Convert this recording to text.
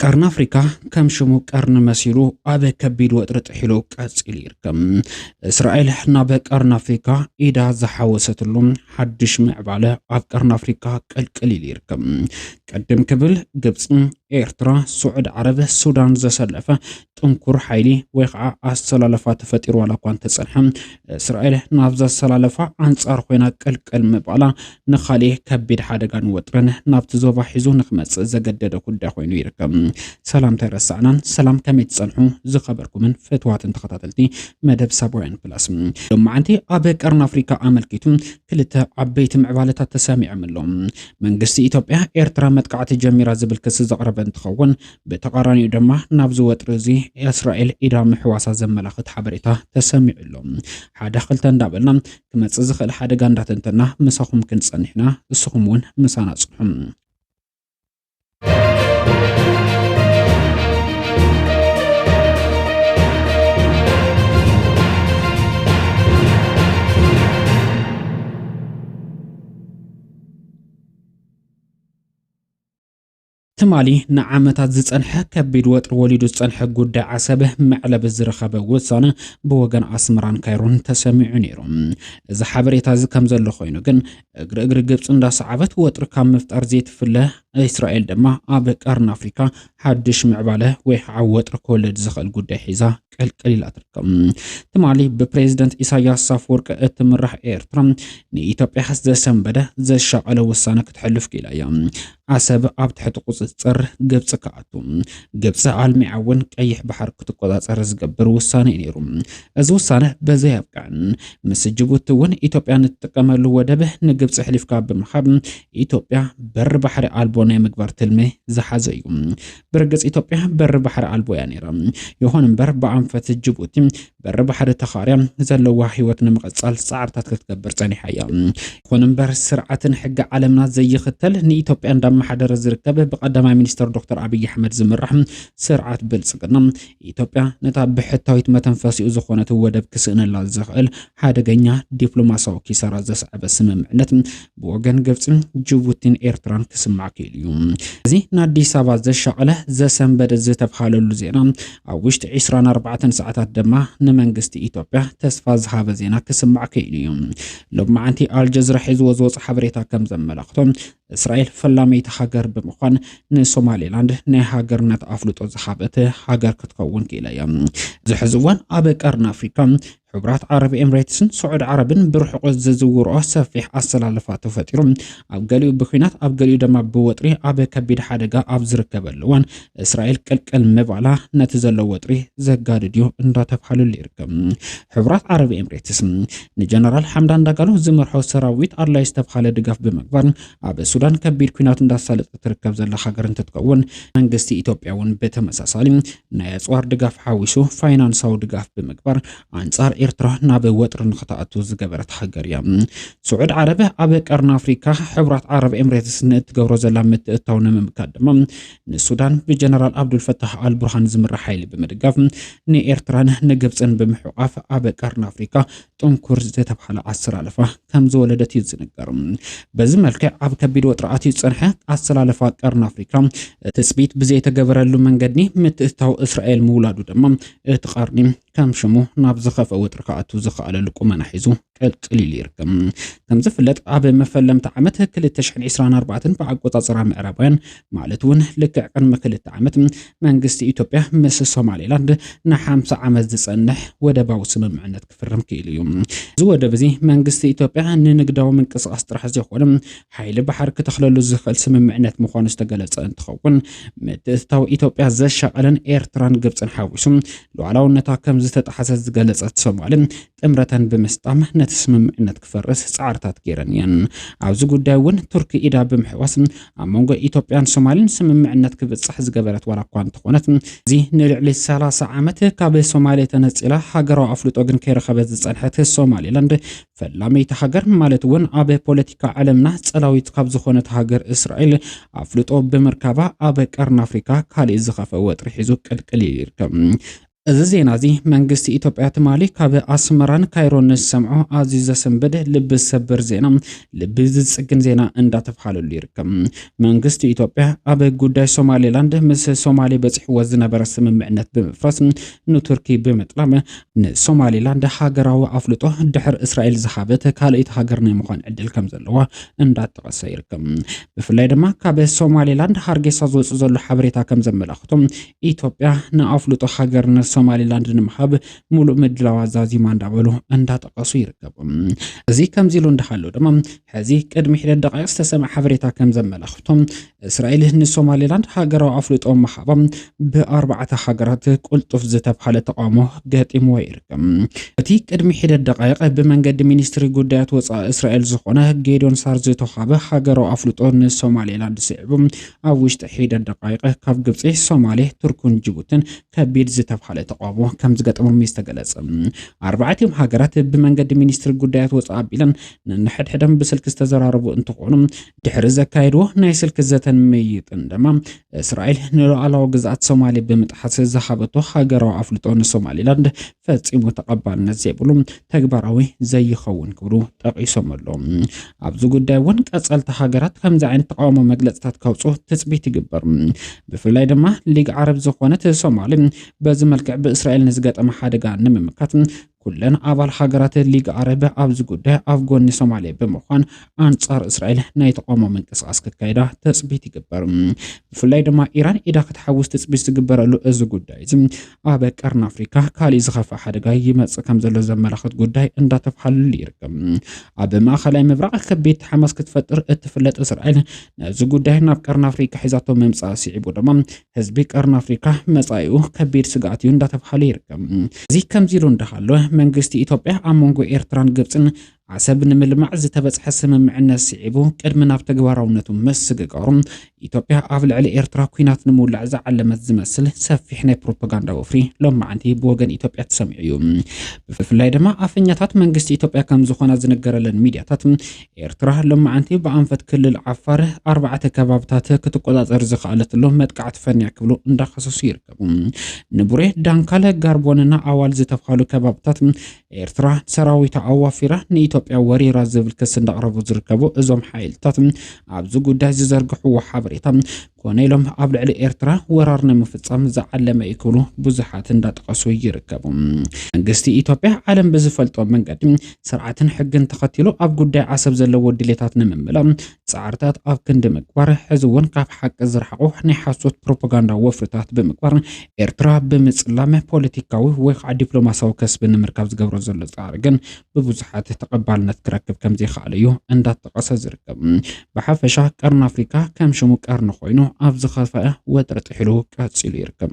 ቀርኒ ኣፍሪካ ከም ሽሙ ቀርኒ መሲሉ ኣብ ከቢድ ወጥሪ ጥሒሉ ቀፂሉ ይርከብ። እስራኤል ናብ ቀርኒ ኣፍሪካ ኢዳ ዝሓወሰትሉ ሓድሽ ምዕባለ ኣብ ቀርኒ ኣፍሪካ ቅልቅል ኢሉ ይርከብ። ቅድም ክብል ግብፂ፣ ኤርትራ፣ ስዑድ ዓረብ፣ ሱዳን ዘሰለፈ ጥንኩር ሓይሊ ወይ ከዓ ኣሰላለፋ ተፈጢሩ ዋላ እኳ እንተፀንሐ፣ እስራኤል ናብዛ ኣሰላለፋ ኣንፃር ኮይና ቅልቅል ምባላ ንኻሊእ ከቢድ ሓደጋን ወጥርን ናብቲ ዞባ ሒዙ ንክመፅእ ዘገደደ ጉዳይ ኮይኑ ይርከብ። ሰላምታ ኣይረሳዕናን። ሰላም፣ ከመይ ትፀንሑ ዝኸበርኩምን ፍትዋትን ተኸታተልቲ መደብ ሳባውያን ፕላስ? ሎማዓንቲ ኣብ ቀርኒ ኣፍሪካ ኣመልኪቱ ክልተ ዓበይቲ ምዕባለታት ተሰሚዖም ኣለዉ። መንግስቲ ኢትዮጵያ ኤርትራ መጥቃዕቲ ጀሚራ ዝብል ክሲ ዘቕረበ እንትኸውን፣ ብተቓራኒኡ ድማ ናብዚ ወጥሪ እዚ እስራኤል ኢዳ ምሕዋሳ ዘመላኽት ሓበሬታ ተሰሚዑ ኣሎ። ሓደ ክልተ እንዳበልና ክመጽእ ዝኽእል ሓደጋ እንዳተንተና ምሳኹም ክንጸንሕና፣ እስኹም እውን ምሳና ጽንሑ። ትማሊ ንዓመታት ዝጸንሐ ከቢድ ወጥሪ ወሊዱ ዝጸንሐ ጉዳይ ዓሰብ መዕለቢ ዝረኸበ ውሳነ ብወገን ኣስመራን ካይሮን ተሰሚዑ ነይሩ። እዚ ሓበሬታ እዚ ከም ዘሎ ኮይኑ ግን፣ እግሪ እግሪ ግብጺ እንዳሰዓበት ወጥሪ ካብ ምፍጣር ዘይትፍለ እስራኤል ድማ ኣብ ቀርኒ ኣፍሪካ ሓድሽ ምዕባለ ወይ ከዓ ወጥሪ ክወልድ ዝኽእል ጉዳይ ሒዛ ቅልቅል ኢላ ትርከብ። ትማሊ ብፕሬዝደንት ኢሳያስ ኣፈወርቂ እትምራሕ ኤርትራ ንኢትዮጵያ ዘሰንበደ ዘሻቐለ ውሳነ ክትሕልፍ ክኢላ እያ። ዓሰብ ኣብ ትሕቲ ቁፅፅር ግብፂ ክኣቱ፣ ግብፂ ኣልሚዓ እውን ቀይሕ ባሕሪ ክትቆፃፀር ዝገብር ውሳነ እዩ ነይሩ። እዚ ውሳነ በዚ ኣየብቅዐን። ምስ ጅቡቲ እውን ኢትዮጵያ ንትጥቀመሉ ወደብ ንግብፂ ኣሕሊፍካ ብምሃብ ኢትዮጵያ በሪ ባሕሪ ኣልቦ ናይ ምግባር ትልሚ ዝሓዘ እዩ። ብርግፅ ኢትዮጵያ በሪ ባሕሪ ኣልቦ እያ ነይራ። ይኹን እምበር ብኣንፈት ጅቡቲ በሪ ባሕሪ ተኻርያ ዘለዋ ህይወት ንምቕጻል ጻዕርታት ክትገብር ጸኒሓ እያ። ይኹን እምበር ስርዓትን ሕጊ ዓለምና ዘይኽተል ንኢትዮጵያ እንዳመሓደረ ዝርከብ ብቀዳማይ ሚኒስትር ዶክተር ኣብይ ኣሕመድ ዝምራሕ ስርዓት ብልጽግና፣ ኢትዮጵያ ነታ ብሕታዊት መተንፈሲኡ ዝኾነት ወደብ ክስእነላ ዝኽእል ሓደገኛ ዲፕሎማሲያዊ ኪሳራ ዘስዓበ ስምምዕነት ብወገን ግብጽን ጅቡቲን ኤርትራን ክስማዕ ክኢሉ እዩ። እዚ ንኣዲስ ኣበባ ዘሻቐለ ዘሰንበደ ዝተብሃለሉ ዜና ኣብ ውሽጢ ዕስራን ኣርባዕተን ሰዓታት ድማ ንመንግስቲ ኢትዮጵያ ተስፋ ዝሃበ ዜና ክስማዕ ክኢሉ እዩ። ሎማዓንቲ ኣልጀዚራ ሒዝዎ ዝወፀ ሓበሬታ ከም ዘመላኽቶ፣ እስራኤል ፈላመይቲ ሃገር ብምዃን ንሶማሌላንድ ናይ ሃገርነት ኣፍልጦ ዝሃበት ሃገር ክትኸውን ክኢላ እያ። እዚ ሕዚ እዋን ኣብ ቀርኒ ኣፍሪካ ሕቡራት ዓረብ ኤምሬትስን ስዑድ ዓረብን ብርሑቕ ዝዝውርኦ ሰፊሕ ኣሰላልፋ ተፈጢሩ፣ ኣብ ገሊኡ ብኲናት ኣብ ገሊኡ ድማ ብወጥሪ ኣብ ከቢድ ሓደጋ ኣብ ዝርከበሉ እዋን እስራኤል ቅልቅል ምባላ ነቲ ዘሎ ወጥሪ ዘጋድድ እዩ እንዳተብሃለሉ ይርከብ። ሕቡራት ዓረብ ኤምሬትስ ንጀነራል ሓምዳን ዳጋሎ ዝመርሖ ሰራዊት ኣድላይ ዝተብሃለ ድጋፍ ብምግባር ኣብ ሱዳን ከቢድ ኲናት እንዳሳለጠ ትርከብ ዘላ ሃገር እንትትከውን፣ መንግስቲ ኢትዮጵያ እውን ብተመሳሳሊ ናይ ኣፅዋር ድጋፍ ሓዊሱ ፋይናንሳዊ ድጋፍ ብምግባር ኣንጻር ኤርትራ ናብ ወጥሪ ንክትኣቱ ዝገበረት ሃገር እያ። ስዑድ ዓረብ ኣብ ቀርኒ ኣፍሪካ ሕቡራት ዓረብ ኤምሬትስ ንእትገብሮ ዘላ ምትእትታው ንምምካት ድማ ንሱዳን ብጀነራል ኣብዱልፈታህ ኣልቡርሃን ዝምራሕ ሓይሊ ብምድጋፍ ንኤርትራን ንግብፅን ብምሕቋፍ ኣብ ቀርኒ ኣፍሪካ ጥንኩር ዝተብሃለ ኣሰላልፋ ከም ዝወለደት እዩ ዝንገር። በዚ መልክዕ ኣብ ከቢድ ወጥሪ ኣትዩ ዝጸንሐ ኣሰላልፋ ቀርኒ ኣፍሪካ ትጽቢት ብዘይተገበረሉ መንገዲ ምትእትታው እስራኤል ምውላዱ ድማ እቲ ቀርኒ ከም ሽሙ ናብ ዝኸፍአ ወጥሪ ክኣቱ ዝኸኣለሉ ቁመና ሒዙ ቅልቅል ኢሉ ይርከብ። ከም ዝፍለጥ ኣብ መፈለምቲ ዓመት ክልተ ሽሕን ዕስራን ኣርባዕተን ብኣቆጻጽራ ምዕራባውያን ማለት እውን ልክዕ ቅድሚ ክልተ ዓመት መንግስቲ ኢትዮጵያ ምስ ሶማሌላንድ ንሓምሳ ዓመት ዝጸንሕ ወደባዊ ስምምዕነት ክፍርም ክኢሉ እዩ። እዚ ወደብ እዚ መንግስቲ ኢትዮጵያ ንንግዳዊ ምንቅስቃስ ጥራሕ ዘይኮነ ሓይሊ ባሕሪ ክተኽለሉ ዝኽእል ስምምዕነት ምዃኑ ዝተገለጸ እንትኸውን፣ ምትእትታው ኢትዮጵያ ዘሻቐለን ኤርትራን ግብፅን ሓዊሱ ሉዓላውነታ ከም ዝተጣሕሰ ዝገለጸት ሶማሌ ጥምረተን ብምስጣም ነቲ ስምምዕነት ክፈርስ ጻዕርታት ገይረን እየን። ኣብዚ ጉዳይ እውን ቱርኪ ኢዳ ብምሕዋስ ኣብ መንጎ ኢትዮጵያን ሶማልን ስምምዕነት ክብጻሕ ዝገበረት ዋላ እኳ እንተኾነት፣ እዚ ንልዕሊ ሰላሳ ዓመት ካብ ሶማሌ ተነጺላ ሃገራዊ ኣፍልጦ ግን ከይረኸበት ዝጸንሐት ሶማሌላንድ ፈላመይቲ ሃገር ማለት እውን ኣብ ፖለቲካ ዓለምና ጸላዊት ካብ ዝኾነት ሃገር እስራኤል ኣፍልጦ ብምርካባ ኣብ ቀርኒ ኣፍሪካ ካሊእ ዝኸፈ ወጥሪ ሒዙ ቅልቅል ይርከብ። እዚ ዜና እዚ መንግስቲ ኢትዮጵያ ትማሊ ካብ ኣስመራን ካይሮን ንሰምዖ ኣዝዩ ዘሰንብድ፣ ልቢ ዝሰብር ዜና፣ ልቢ ዝጽግን ዜና እንዳተባሃለሉ ይርከብ። መንግስቲ ኢትዮጵያ ኣብ ጉዳይ ሶማሌላንድ ምስ ሶማሌ በጺሕዎ ዝነበረ ስምምዕነት ብምፍራስ ንቱርኪ ብምጥላም ንሶማሌላንድ ሃገራዊ ኣፍልጦ ድሕር እስራኤል ዝሃበት ካልኣይቲ ሃገር ናይ ምዃን ዕድል ከም ዘለዋ እንዳጠቐሰ ይርከብ። ብፍላይ ድማ ካብ ሶማሌላንድ ሃርጌሳ ዝወጽእ ዘሎ ሓበሬታ ከም ዘመላኽቶ ኢትዮጵያ ንኣፍልጦ ሃገር ንሶማሌላንድ ንምሃብ ሙሉእ ምድላዋ ዛዚማ እንዳበሉ እንዳጠቐሱ ይርከቡ። እዚ ከምዚ ኢሉ እንዳሃሎ ድማ ሕዚ ቅድሚ ሒደት ደቃይቕ ዝተሰምዐ ሓበሬታ ከም ዘመላኽቶ እስራኤል ንሶማሌላንድ ሃገራዊ ኣፍልጦ ምሃባ ብኣርባዕተ ሃገራት ቁልጡፍ ዝተብሃለ ተቃውሞ ገጢምዎ ይርከብ። እቲ ቅድሚ ሒደት ደቃይቕ ብመንገዲ ሚኒስትሪ ጉዳያት ወጻኢ እስራኤል ዝኾነ ጌዶን ሳር ዝተውሃበ ሃገራዊ ኣፍልጦ ንሶማሌላንድ ስዒቡ ኣብ ውሽጢ ሒደት ደቃይቕ ካብ ግብጺ፣ ሶማሌ፣ ቱርኩን ጅቡትን ከቢድ ዝተብሃለ ተቃውሞ ከም ዝገጠሞም እዩ ዝተገለጸ። ኣርባዕቲኦም ሃገራት ብመንገዲ ሚኒስትሪ ጉዳያት ወጻኢ ኣቢለን ነንሕድሕደን ብስልኪ ዝተዘራረቡ እንትኾኑ ድሕሪ ዘካየድዎ ናይ ስልኪ ዘተን ምይይጥን ድማ እስራኤል ንሉዓላዊ ግዝኣት ሶማሌ ብምጥሓስ ዝሃበቶ ሃገራዊ ኣፍልጦ ንሶማሌላንድ ፈጺሙ ተቐባልነት ዘይብሉ ተግባራዊ ዘይኸውን ክብሉ ጠቒሶም ኣለዉ። ኣብዚ ጉዳይ እውን ቀጸልቲ ሃገራት ከምዚ ዓይነት ተቃውሞ መግለጽታት ከውጽኡ ትጽቢት ይግበር። ብፍላይ ድማ ሊግ ዓረብ ዝኾነት ሶማሌ በዚ መልክዕ ብእስራኤል ንዝገጠመ ሓደጋ ንምምካት ኩለን ኣባል ሃገራት ሊግ ዓረብ ኣብዚ ጉዳይ ኣብ ጎኒ ሶማሌ ብምዃን ኣንጻር እስራኤል ናይ ተቃውሞ ምንቅስቃስ ክካየዳ ትጽቢት ይግበር። ብፍላይ ድማ ኢራን ኢዳ ክትሓውስ ትጽቢት ዝግበረሉ እዚ ጉዳይ እዚ ኣብ ቀርኒ ኣፍሪካ ካሊእ ዝኸፍእ ሓደጋ ይመጽእ ከም ዘሎ ዘመላኽት ጉዳይ እንዳተባሃለሉ ይርከብ። ኣብ ማእኸላይ ምብራቕ ከቢድ ሓማስ ክትፈጥር እትፍለጥ እስራኤል ነዚ ጉዳይ ናብ ቀርኒ ኣፍሪካ ሒዛቶ ምምጻእ ስዒቡ ድማ ህዝቢ ቀርኒ ኣፍሪካ መጻኢኡ ከቢድ ስግኣት እዩ እንዳተባሃለ ይርከብ። እዚ ከምዚ ኢሉ እንዳሃሎ መንግስቲ ኢትዮጵያ ኣብ መንጎ ኤርትራን ግብፅን ዓሰብ ንምልማዕ ዝተበፅሐ ስምምዕነት ስዒቡ ቅድሚ ናብ ተግባራውነቱ ምስግጋሩ ኢትዮጵያ ኣብ ልዕሊ ኤርትራ ኲናት ንምውላዕ ዝዓለመት ዝመስል ሰፊሕ ናይ ፕሮፓጋንዳ ወፍሪ ሎማዓንቲ ብወገን ኢትዮጵያ ተሰሚዑ እዩ። ብፍላይ ድማ ኣፈኛታት መንግስቲ ኢትዮጵያ ከም ዝኾና ዝነገረለን ሚድያታት ኤርትራ ሎማዓንቲ ብኣንፈት ክልል ዓፋር ኣርባዕተ ከባብታት ክትቆጻጸር ዝኸኣለትሉ መጥቃዕቲ ፈንያ ክብሉ እንዳኸሰሱ ይርከቡ። ንቡሬ፣ ዳንካለ፣ ጋርቦንና ኣዋል ዝተብሃሉ ከባብታት ኤርትራ ሰራዊታ ኣዋፊራ ንኢትዮጵያ ወሪራ ዝብል ክሲ እንዳቕረቡ ዝርከቡ እዞም ሓይልታት ኣብዚ ጉዳይ ዝዘርግሕዎ ሓበሬታ ኮነ ኢሎም ኣብ ልዕሊ ኤርትራ ወራር ንምፍጻም ዝዓለመ እዩ ክብሉ ብዙሓት እንዳጠቐሱ ይርከቡ። መንግስቲ ኢትዮጵያ ዓለም ብዝፈልጦ መንገዲ ስርዓትን ሕግን ተኸቲሉ ኣብ ጉዳይ ዓሰብ ዘለዎ ድሌታት ንምምላእ ጻዕርታት ኣብ ክንዲ ምግባር፣ ሕዚ እውን ካብ ሓቂ ዝረሓቑ ናይ ሓሶት ፕሮፓጋንዳ ወፍርታት ብምግባር ኤርትራ ብምጽላም ፖለቲካዊ ወይ ከዓ ዲፕሎማሲያዊ ከስቢ ንምርካብ ዝገብሮ ዘሎ ጻዕሪ ግን ብብዙሓት ተቐባልነት ክረክብ ከም ዘይከኣለ እዩ እንዳተጠቐሰ ዝርከብ። ብሓፈሻ ቀርኒ ኣፍሪካ ከም ሽሙ ቀርኒ ኮይኑ ኣብ ዝኸፈአ ወጥሪ ጥሒሉ ቀጺሉ ይርከብ።